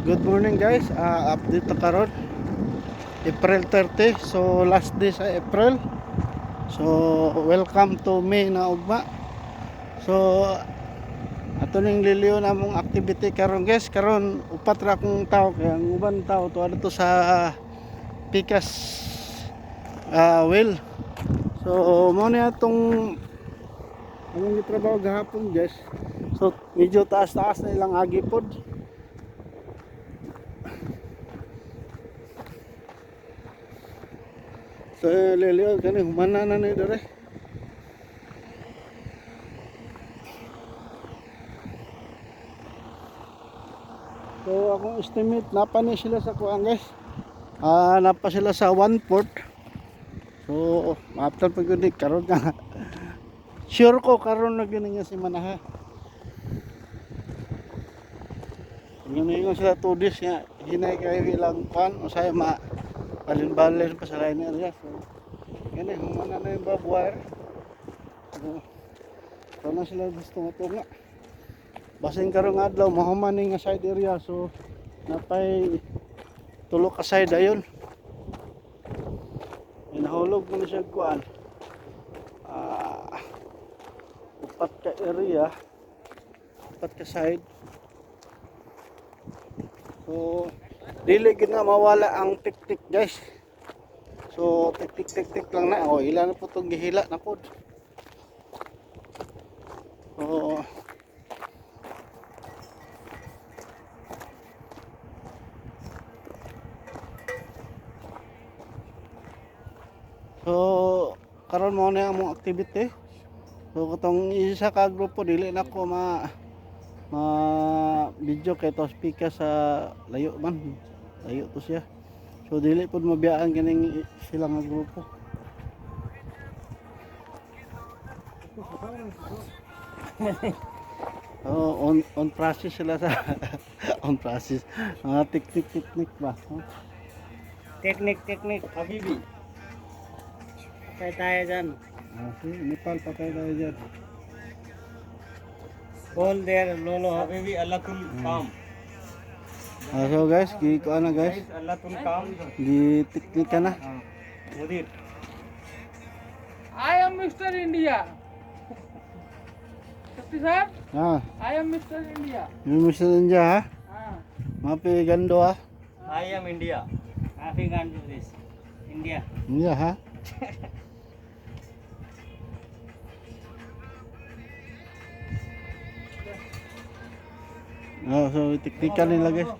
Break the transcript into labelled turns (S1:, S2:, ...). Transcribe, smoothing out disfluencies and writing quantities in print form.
S1: Good morning, guys. Update na karon. April 30. So last day sa April. So welcome to May na ugma. So ato ning liliyo na among activity karon, guys. Karon upat ra akong tao kay ang uban tao tuwa dito sa Pikas well. So mao ni atong among gitrabaho gahapon, guys. So medyo taas-taas na ilang agi pod. So liliyo kani humana na ni dere. So akong estimate napa ni sila sa kuan, guys. Napa sila sa one port. So maaptan pag yun karon nga. Sure ko karon na gyud nga si Manaha. Ngayon sila 2 days nga hinay kayo ilang kuan usay ma balin-balin pa sa line area. So kani humana na yung barbed wire. So, na sila gusto nga tunga. Basin karong adlaw mahuman ni nga side area, so napay tulo ka side ayon. May nahulog man siya kuan. Upat ka area, upat ka side. So dili gid na mawala ang tik-tik, guys. So tik-tik tik-tik lang na. Oh, ila na po tong gihila na pod. So karon mo na among activity. So katong isa ka grupo dili na ko ma ma video kay to speaker sa layo man. Layo to siya. So dili pud mabiyaan kining sila nga grupo. Oh, on process sila sa on process. Mga teknik teknik ba? Huh?
S2: Technique, technique.
S1: Habibi.
S2: Patay tayo dyan.
S1: Ah, si Nepal, patay tayo dyan.
S2: All there, lolo.
S3: Habibi, Allah tul kam.
S1: So guys, gi ko na, guys.
S3: Guys, Allah tul kam.
S1: Gi teknika na.
S3: Mudir.
S4: I am Mr. India. Shakti sir, I am Mr. India.
S1: Yung Mr. India ha.
S4: Ah.
S1: Mapi gando ha.
S3: I am India.
S2: Happy can't do this. India.
S1: India ha. Oh, so teknika nila, guys.